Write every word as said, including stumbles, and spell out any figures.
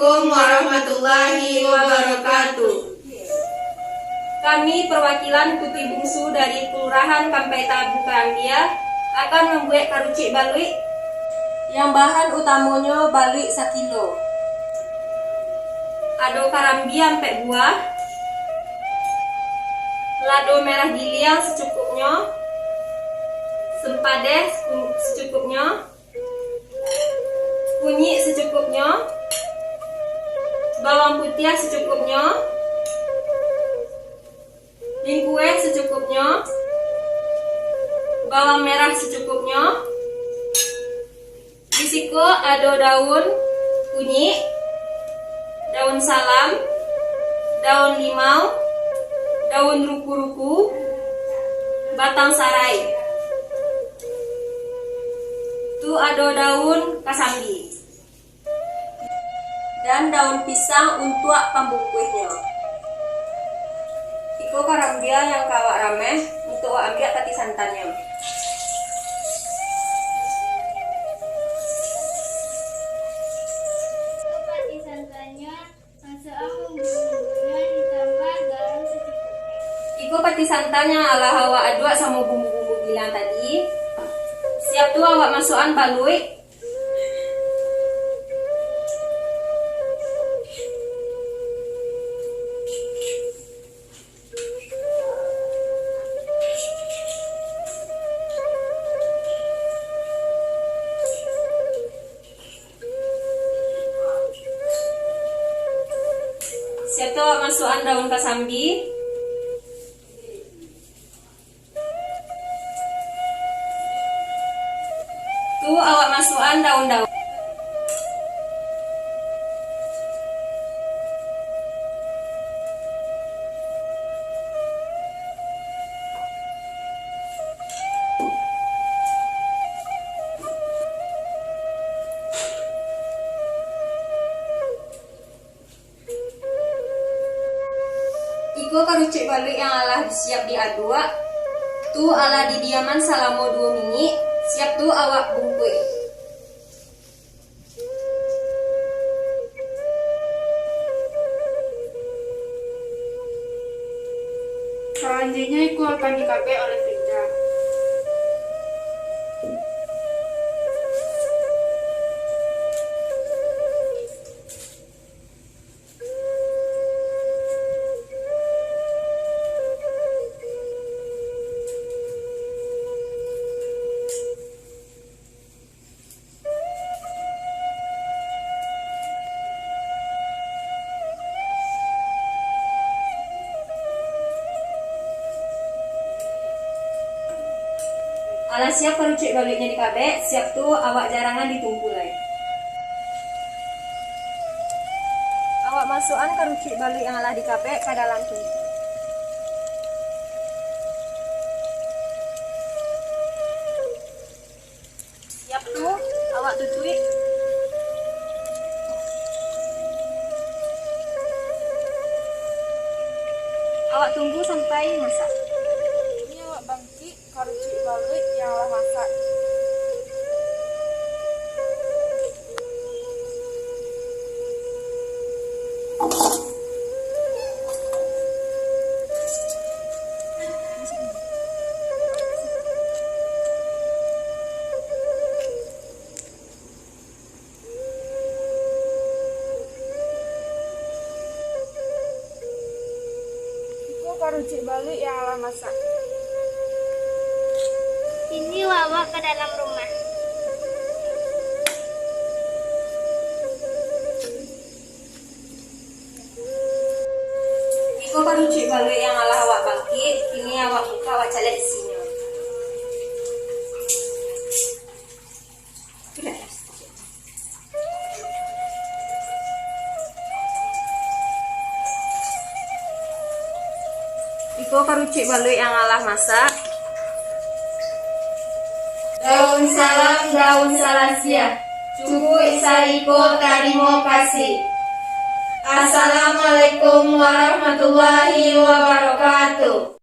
Assalamualaikum warahmatullahi wabarakatuh. Kami, perwakilan Puti Bungsu dari Kelurahan Kampai Tabu Karambia, akan mambuek karucik baluik. Yang bahan utamonyo baluik sakilo. Ado karambia ampek buah, lado merah giliang sacukupnyo, sempadeh secu-, sacukupnyo, kunyik sacukupnyo, bawang putiah sacukupnyo, lingkueh sacukupnyo, bawang merah sacukupnyo. Di siko ado daun kunyik, daun salam, daun limau, daun ruku-ruku, batang sarai. Tu ado daun kasambi. Dan daun pisang untuak pambungkuihnyo. Iko karambia yang ka awak rameh, untuak awak ambiak pati santannyo. Pati santannyo, masuak bumbu-bumbunyo, ditambah garam sacukupnyo. Iko pati santan yang alah awak aduak samo bumbu-bumbu gilang tadi. Siap tu awak masuakan baluik. Siap tu awak masuakan daun kasambi. Tu awak masuakan daun-daun. Iko karucik baluik yang alah siap diaduak, tu alah didiaman salamo duo minik, siap tu awak bungkuih. Salanjuiknyo iko akan dikabek oleh Frida. Alah siap karucik baluiknyo dikabek, siap tu awak jarangan di tungku lai. Awak masuakan karucik baluik yang alah dikabek ka dalam tungku. Siap tu, awak tutuik. Awak tunggu sampai masak. Kini awak bangkik karucik baluik yang lah masak. Iko karucik baluik yang alah masak. Kini wak bawa ka dalam rumah. Iko karucik baluik yang alah awak bangkik, kini awak buka, awak caliak isinyo. Iko karucik baluik yang alah masak. Daun salam, daun salasiah. Cukuik saiko, tarimo kasih. Assalamualaikum warahmatullahi wabarakatuh.